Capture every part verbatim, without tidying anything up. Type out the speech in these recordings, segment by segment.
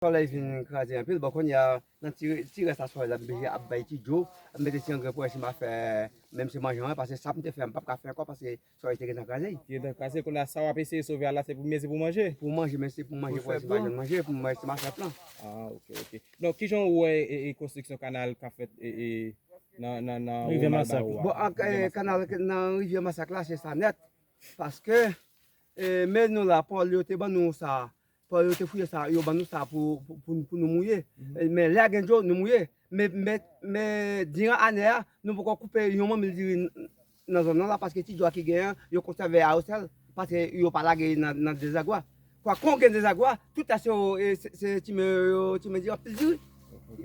Solèy vin kraze anpil. Bon, kounye a, nan ti, ti rès a solèy la, m oblije ap bay ti dlo, ap mete ti angrè pou wè si m a fè menm si manje an, paske sa m te fè, m p ap ka fè ankò, paske solèy te gentan kraze. Te gentan kraze, kounye a, sa w ap eseye sove a la, se pou, men se pou manje? Pou manje, men se pou manje, pou wè si m a jwenn manje, pou m wè si m a fè plan. Ah, ok, ok. Donk, kijan ou wè e, e konstriksyon kanal k ap fèt e, e, nan, nan, nan Rivyè Masak la? Bon, an, e, kanal nan Rivyè Masak la, se sa nèt. Paske, e, men nou la, Pòl yo te ban nou sa. Pòl yo te fouye sa, yo ban nou sa pou, pou, pou, pou nou mouye. E, men lè gen dlo, nou mouye. Men, men, men, diran ane a, nou poko koupe yon manmil diri n-, nan zòn nan la, paske ti dlo a ki genyen an, yo konsève a yo sèl, paske yo pa lage nan, nan dezagwa. Kwa, kon gen dezagwa, tout a se, e, se, se ti men yo, ti men diri, anpil diri.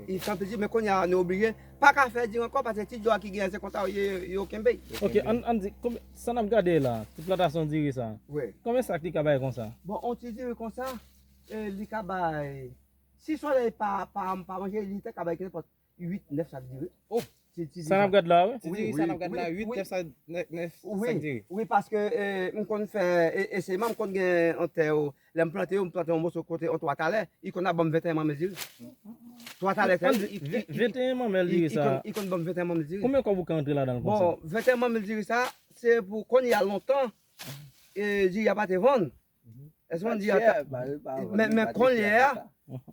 I fè anpil diri, men kounye a, nou oblije pa ka fè diri ankò, paske ti dlo a ki genyen, se konsa yo, yo kenbe. Ok, ann, ann di, konbyen, sa n ap gade la, ti plantasyon diri sa, wi, konbyen sak li ka bay konsa? Bon, on ti diri konsa, e, li ka bay, si solèy pa, pa, pa manje, li te ka bay nenpòt uit, nèf sak diri. Oh! Ti, ti diri sa n ap gad la, wi? Ti diri sa n ap gad la, uit, nèf sak, nèf, nèf sak diri. Wi, paske, e, m konn fè, e, e se m konn gen an tè yo, lè m plante yo, m plante yon moso kote, yon twa talè, li konn ap ban m venteyen manmèl diri. Twa talè, tè, li, li, li, venteyen manmèl diri sa. Li konn, li konn ban m venteyen manmèl diri. Konbyen kòb ou ka antre ladan l konsa? Bon, venteyen manmèl diri sa, se pou kounye a lontan, e, diri a pa te vann. Èske w konn di, men, men kounye a,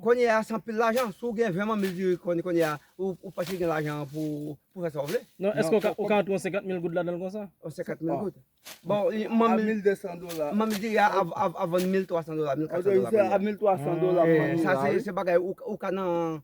kounye a, se anpil lajan. Si w gen ven manmil diri kounye, kounye a, ou, ou panse gen lajan pou, pou fè sa w vle? Non, èske w ka, ou ka antre yon senkant mil goud ladan l konsa? Yon senkant mil goud. Bon, manmil, mil de san dola. Manmil diri a, a, a, a vann mil twa san dola, mil kat san dola. A mil twa san dola. Sa, se, se bagay ou, ou ka nan,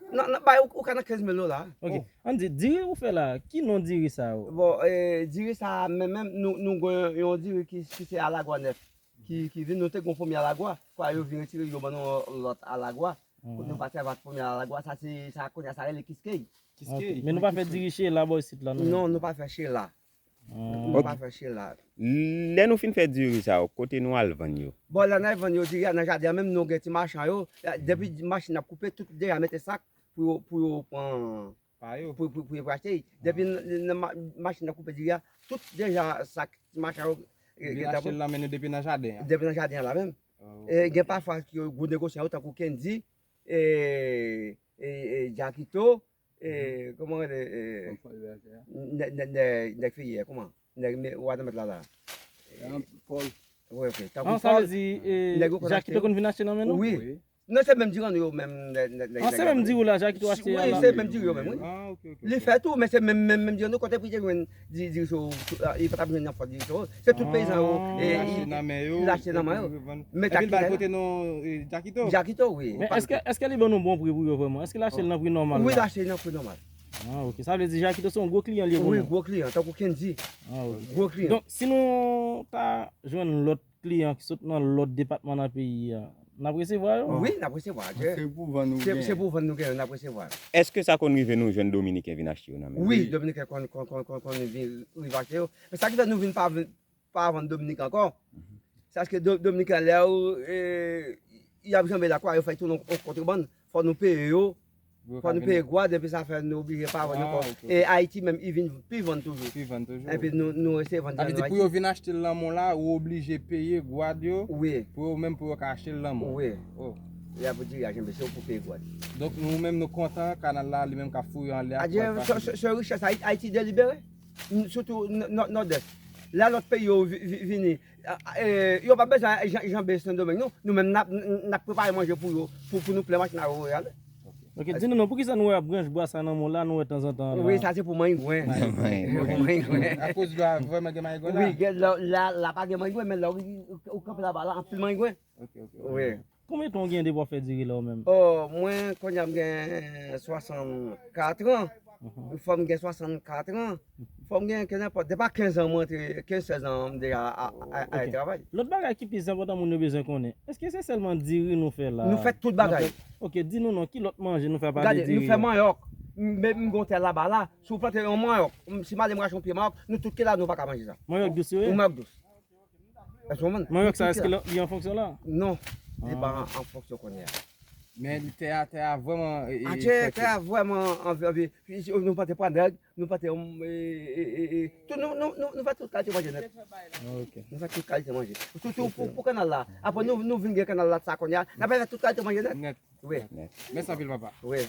nan, nan, bay ou, ou ka nan kenz mil dola. Ok. Ann di, diri ou fè la, ki non diri sa yo? Bon, e, diri sa, men, menm, nou, nou gen yon diri ki, ki se alagwa nèf. Ki, ki vin, nou te gen yon premye alagwa, kwa yo vin retire, yo ban nou lòt alagwa. Kote nou pati avèk premye alagwa, sa se, sa kounye a sa rele kiskey. Kiskey. Men nou pa fè diri chela bò isit la, non? Non, nou pa fè chela. Nou pa fè chela. Lè nou fin fè diri sa yo, kote nou al vann yo? Bon, lè n al vann yo, diri a nan jaden an menm, nou gen ti machan yo. Depi machin ap koupe, tout deja mete sak pou yo, pou yo pran pa yo. Pou, pou, pou yo achte. Depi n, n, n, ma-, machin nan koupe diri a, tout deja sak machan yo, e, depi nan jaden an. Depi nan jaden an la menm. E gen pafwa ki yo gwo negosyan yo, tankou Kendy, e, e, e, Jackito, e, kòman rele, e, nèg, nèg, nèg, nèg fiyè, kòman? Nèg me, watermelon la la. Paul. Wi, ok. Tankou Paul, sa vle di, e, Jackito konn vin achte nan men nou? Wi. Non, se menm diri nou yo menm, nèg, nèg, nèg. Ah, se menm diri w la, Jackito achte a la? Wi, se menm diri yo menm, wi. Ah, ok, ok. Li fè tou, men se menm, menm, menm diri nou, kote pou li te jwenn diri, diri sou, sou, ah, li pa t ap jwenn nan fò diri sou. Se tout peyizan yo, e, li achte nan men yo. Li achte nan men yo. Men epi l bay kote non, e, Jackito? Jackito, wi. Men èske, èske li ban nou bon pri pou yo vrèman? Èske l achte l nan pri nòmal la? Wi, l achte l nan pri nòmal. Ah, ok. Sa vle di Jackito se yon gwo kliyan li ye pou nou? Wi, gwo kliyan, tankou Kendy. Ah, ok. Gwo kliyan. Donk, si nou ta jwenn lòt kliyan ki sot nan lòt depatman nan peyi a, n ap resevwa yo? Wi, n ap resevwa. Se pou vann nou genyen. Se pou vann nou genyen, n ap resevwa. Èske sa konn rive nou jwenn Dominiken vin achte yo nan men nou? Wi, Dominiken konn, konn, konn, konn, konn vin, rive achte yo. Men sa ki fè nou vin pa vin, pa vann Dominiken ankò. Se paske Do-, Dominiken lè yo, e, y ap janbe lakwa, yo fè tounen yon kontrebann, fò nou peye yo. Fò nou peye gwad, epi sa fè nou oblije pa vann ankò. E Ayiti menm, li vin pi vann toujou. Pi vann toujou. Epi nou, nou rete vann diri an Ayiti. Sa vle di pou yo vin achte l nan men w la, ou oblije peye gwad yo. Wi. Pou yo menm, pou yo ka achte l nan men w. Wi. Oh. Lè pou diri a janbe, se ou pou peye gwad. Donk nou menm nou kontan, kanal la li menm k ap fouye anlè a. Adye, se, se, se richès Ayiti, Ayiti delibere. Sitou Nò-, Nòdès. Lè lòt peyi yo vi-, vi-, vini, a, a, e, yo pa bezwen jan-, janbe Sendomeng, non. Nou menm, n ap, n, n ap prepare manje pou yo, pou, pou nou plen machin a yo ale. Ok, di nou non, poukisa nou wè branch bwa sa nan men w la, nou wè tanzantan la? Wi, sa se pou mangwen. Mangwen. Pou mangwen. Akoz la vrèman gen mangwen la? Wi, gen, la, la, la pa gen mangwen, men lè ou, ou, ou kanpe laba la, anpil mangwen. Ok, ok, ok. Wi. Konbyen tan w gen depi w ap fè diri la ou menm? Oh, mwen, kounye a m gen swasannkat an. Fò m gen swasannkat an. Fò m gen kenenpòt, depi a kenz an mwen antre, kenz, sèz an m deja a, a, a, a travay. Lòt bagay ki pi enpòtan moun yo bezwen konnen, èske se sèlman diri nou fè la? Nou fè tout bagay. Ok, di nou non, ki lòt manje nou fè apati diri a? Gade, nou fè manyòk. Men m gen yon tè laba la, si w plante yon manyòk, si m ale m rache yon pye manyòk, nou tout ki la nou pa ka manje sa. Manyòk dous yo ye? Manyòk dous. Èske w konprann? Manyòk sa, èske li an fonksyon la? Non, li pa an, an fonksyon kounye a. Men tè a, tè a vrèman e, e, Atye, fèt. Tè a vrèman anvi, anvi. Nou pa te pran nèg, nou pa te. Tout, nou, nou, nou, nou fè tout kalite manje nèt. Ok. Nou fè tout kalite manje. Sitou pou, pou kanal la. Apre nou, nou vin gen kanal la sa kounye a. N ap fè tout kalite manje nèt. Nèt. Wi, Mèsi anpil papa. wi.